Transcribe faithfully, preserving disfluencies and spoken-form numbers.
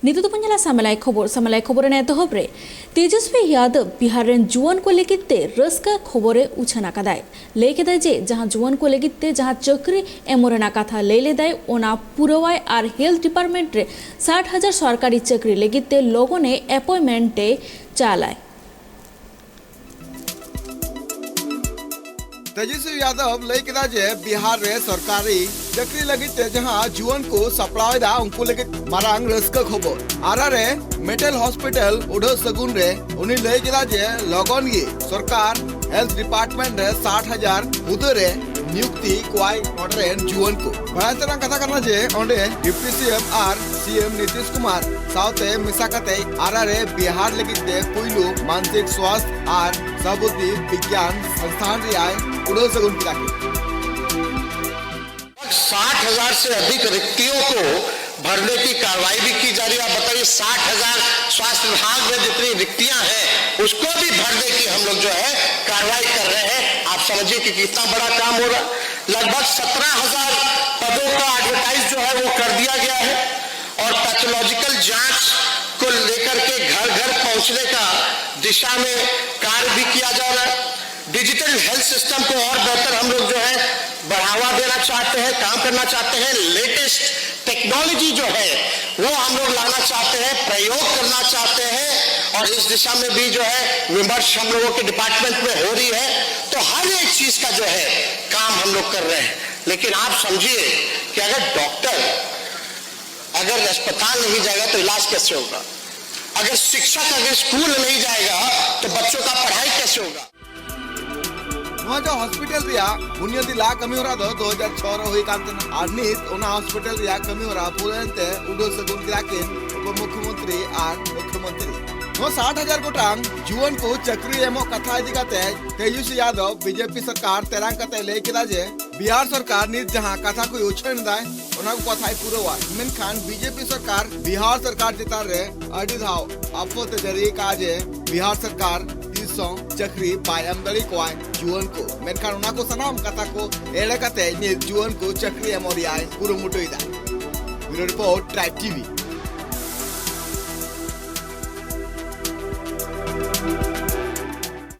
ᱱᱤᱛᱚᱜ ᱫᱚᱵᱚᱱ ᱧᱮᱞᱟ ᱥᱟᱢᱮᱞᱟᱭ ᱠᱷᱚᱵᱚᱨ᱾ ᱥᱟᱢᱮᱞᱟᱭ ᱠᱷᱚᱵᱚᱨ ᱨᱮᱱᱟᱜ ᱮᱛᱚᱦᱚᱵ ᱨᱮ, ᱛᱮᱡᱚᱥᱣᱤ ᱭᱟᱫᱚᱵ ᱵᱤᱦᱟᱨ ᱨᱮᱱ ᱡᱩᱣᱟᱹᱱ ᱠᱚ ᱞᱟᱹᱜᱤᱫ ᱛᱮ ᱨᱟᱹᱥᱠᱟᱹ ᱠᱷᱚᱵᱚᱨᱮ ᱩᱪᱷᱟᱹᱱ ᱟᱠᱟᱫᱟᱭ᱾ ᱞᱟᱹᱭ ᱠᱮᱫᱟᱭ ᱡᱮ ᱡᱟᱦᱟᱸ ᱡᱩᱣᱟᱹᱱ ᱠᱚ ᱞᱟᱹᱜᱤᱫ ᱛᱮ ᱡᱟᱦᱟᱸ ᱪᱟᱹᱠᱨᱤ ᱮᱢᱚᱜ ᱨᱮᱱᱟᱜ ᱠᱟᱛᱷᱟ ᱞᱟᱹᱭ ᱞᱮᱫᱟᱭ, ᱚᱱᱟ ᱯᱩᱨᱟᱹᱣᱟᱭ ᱟᱨ ᱦᱮᱞᱛᱷ ᱰᱤᱯᱟᱨᱴᱢᱮᱱᱴ ᱨᱮ ᱥᱟᱴ ᱦᱟᱡᱟᱨ ᱥᱚᱨᱠᱟᱨᱤ ᱪᱟᱹᱠᱨᱤ ᱞᱟᱹᱜᱤᱫ ᱛᱮ ᱞᱚᱜᱚᱱᱮ ᱮᱯᱚᱭᱮᱱᱴᱢᱮᱱᱴ ᱮ ᱪᱟᱞᱟᱭ᱾ ᱛᱮᱡᱚᱥᱣᱤ ᱭᱟᱫᱚᱵ ᱞᱟᱹᱭ ᱠᱮᱫᱟ ᱡᱮ ᱵᱤᱦᱟᱨ ᱨᱮ ᱥᱚᱨᱠᱟᱨᱤ ᱪᱟᱹᱠᱨᱤ ᱞᱟᱹᱜᱤᱫ ᱛᱮ ᱡᱟᱦᱟᱸ ᱡᱩᱣᱟᱹᱱ ᱠᱚ ᱥᱟᱯᱲᱟᱣ ᱮᱫᱟ, ᱩᱱᱠᱩ ᱞᱟᱹᱜᱤᱫ ᱢᱟᱨᱟᱝ ᱨᱟᱹᱥᱠᱟᱹ ᱠᱷᱚᱵᱚᱨ᱾ ᱟᱨᱟᱨᱮ ᱢᱮᱴᱮᱞ ᱦᱚᱥᱯᱤᱴᱟᱞ ᱩᱰᱷᱟᱹᱣ ᱥᱟᱹᱜᱩᱱ ᱨᱮ ᱩᱱᱤ ᱞᱟᱹᱭ ᱠᱮᱫᱟ ᱡᱮ ᱞᱚᱜᱚᱱ ᱜᱮ ᱥᱚᱨᱠᱟᱨ ᱦᱮᱞᱛᱷ ᱰᱤᱯᱟᱨᱴᱢᱮᱱᱴ ᱨᱮ ᱥᱟᱴ ᱦᱟᱡᱟᱨ ᱦᱩᱫᱟᱹ ᱨᱮ ᱱᱤᱭᱩᱠᱛᱤ ᱠᱚᱣᱟᱭ ᱱᱚᱰᱮ ᱨᱮᱱ ᱡᱩᱣᱟᱹᱱ ᱠᱚ᱾ ᱵᱟᱲᱟᱭ ᱛᱮᱱᱟᱜ ᱠᱟᱛᱷᱟ ᱠᱟᱱᱟ ᱡᱮ ᱚᱸᱰᱮ ᱰᱤᱯᱴᱤ ᱥᱤ ᱮᱢ ᱟᱨ ᱥᱤ ᱮᱢ ᱱᱤᱛᱤᱥ ᱠᱩᱢᱟᱨ ᱥᱟᱶᱛᱮ ᱢᱮᱥᱟ ᱠᱟᱛᱮ ᱟᱨᱟᱨᱮ ᱵᱤᱦᱟᱨ ᱞᱟᱹᱜᱤᱫ ᱛᱮ ᱯᱩᱭᱞᱩ ᱢᱟᱱᱥᱤᱠ ᱥᱣᱟᱥᱛᱷ ᱟᱨ ᱥᱟᱵᱩᱫᱷᱤ ᱵᱤᱜᱽᱭᱟᱱ ᱥᱚᱝᱥᱛᱷᱟᱱ ᱨᱮᱭᱟᱭ ᱩᱰᱟᱹᱣ ᱥᱟᱹᱜᱩᱱ ᱠᱮᱫᱟ ᱠᱚ᱾ साठ हजार से अधिक रिक्तियों को भरने की कार्रवाई भी की जा रही है। आप बताइए, साठ हजार स्वास्थ्य विभाग में जितनी रिक्तियां हैं, उसको भी भरने की हम लोग जो है कार्रवाई कर रहे हैं। आप समझिए कि कितना बड़ा काम हो रहा है। लगभग सत्रह हजार पदों का एडवर्टाइज जो है वो कर दिया गया है और पैथोलॉजिकल जांच को लेकर के घर घर पहुंचने का दिशा में कार्य भी किया जा रहा है। डिजिटल हेल्थ सिस्टम को और बेहतर हम लोग जो है बढ़ावा देना चाहते हैं, काम करना चाहते हैं। लेटेस्ट टेक्नोलॉजी जो है वो हम लोग लाना चाहते हैं, प्रयोग करना चाहते हैं और इस दिशा में भी जो है विमर्श हम लोगों के डिपार्टमेंट में हो रही है। तो हर एक चीज का जो है काम हम लोग कर रहे हैं, लेकिन आप समझिए कि अगर डॉक्टर अगर अस्पताल नहीं जाएगा तो इलाज कैसे होगा? अगर शिक्षक अगर स्कूल नहीं जाएगा तो बच्चों का पढ़ाई कैसे होगा? ᱱᱚᱣᱟ ᱡᱟᱦᱟᱸ ᱦᱚᱥᱯᱤᱴᱟᱞ ᱨᱮᱭᱟᱜ ᱵᱩᱱᱭᱟᱹᱫᱤ ᱞᱟ ᱠᱟᱹᱢᱤ ᱦᱚᱨᱟ ᱫᱚ ᱫᱩ ᱦᱟᱡᱟᱨ ᱪᱷᱚ ᱨᱮ ᱦᱩᱭ ᱠᱟᱱ ᱛᱟᱦᱮᱱᱟ ᱟᱨ ᱱᱤᱛ ᱚᱱᱟ ᱦᱚᱥᱯᱤᱴᱟᱞ ᱨᱮᱭᱟᱜ ᱠᱟᱹᱢᱤ ᱦᱚᱨᱟ ᱯᱩᱨᱟᱹᱣᱮᱱ ᱛᱮ ᱩᱰᱟᱹᱣ ᱥᱟᱹᱜᱩᱱ ᱠᱮᱫᱟ ᱠᱤᱱ ᱩᱯᱚ ᱢᱩᱠᱷᱭᱚᱢᱚᱱᱛᱨᱤ ᱟᱨ ᱢᱩᱠᱷᱭᱚᱢᱚᱱᱛᱨᱤ᱾ ᱱᱚᱣᱟ ᱥᱟᱴ ᱦᱟᱡᱟᱨ ᱜᱚᱴᱟᱝ ᱡᱩᱣᱟᱹᱱ ᱠᱚ ᱪᱟᱹᱠᱨᱤ ᱮᱢᱚᱜ ᱠᱟᱛᱷᱟ ᱤᱫᱤ ᱠᱟᱛᱮ ᱛᱮᱡᱚᱥᱣᱤ ᱭᱟᱫᱚᱵ ᱵᱤᱡᱮᱯᱤ ᱥᱚᱨᱠᱟᱨ ᱛᱮᱨᱟᱝ ᱠᱟᱛᱮ ᱞᱟᱹᱭ ᱠᱮᱫᱟ ᱡᱮ ᱵᱤᱦᱟᱨ ᱥᱚᱨᱠᱟᱨ ᱱᱤᱛ ᱡᱟᱦᱟᱸ ᱠᱟᱛᱷᱟ ᱠᱚᱭ ᱩᱪᱷᱟᱹᱱ ᱮᱫᱟᱭ, ᱚᱱᱟ ᱠᱚ ᱠᱟᱛᱷᱟᱭ ᱯᱩᱨᱟᱹᱣᱟ᱾ ᱢᱮᱱᱠᱷᱟᱱ ᱵᱤᱡᱮᱯᱤ ᱥᱚᱨᱠᱟᱨ ᱵᱤᱦᱟᱨ ᱥᱚᱨᱠᱟᱨ ᱪᱮᱛᱟᱱ ᱨᱮ ᱟᱹᱰᱤ ᱫᱷᱟᱣ ᱟᱯᱷᱚᱛ ᱮ ᱡᱟᱹᱨᱤ ᱟᱠᱟᱫᱼᱟ ᱡᱮ ᱵᱤᱦᱟᱨ ᱥᱚᱨᱠᱟᱨ ᱛᱤᱥ ᱦᱚᱸ ᱪᱟᱹᱠᱨᱤ ᱵᱟᱭ ᱮᱢ ᱫᱟᱲᱮ ᱠᱚᱣᱟ ᱡᱩᱣᱟᱹᱱ ᱠᱚ᱾ ᱢᱮᱱᱠᱷᱟᱱ ᱚᱱᱟ ᱠᱚ ᱥᱟᱱᱟᱢ ᱠᱟᱛᱷᱟ ᱠᱚ ᱮᱲᱮ ᱠᱟᱛᱮ ᱱᱤᱛ ᱡᱩᱣᱟᱹᱱ ᱠᱚ ᱪᱟᱹᱠᱨᱤ ᱮᱢᱚᱜ ᱨᱮᱭᱟᱜ ᱮ ᱠᱩᱨᱩᱢᱩᱴᱩᱭᱮᱫᱟ᱾ ᱵᱤᱭᱩᱨᱳ ᱨᱤᱯᱳᱨᱴ, ᱴᱨᱟᱭᱤᱵᱽ ᱴᱤᱵᱷᱤ᱾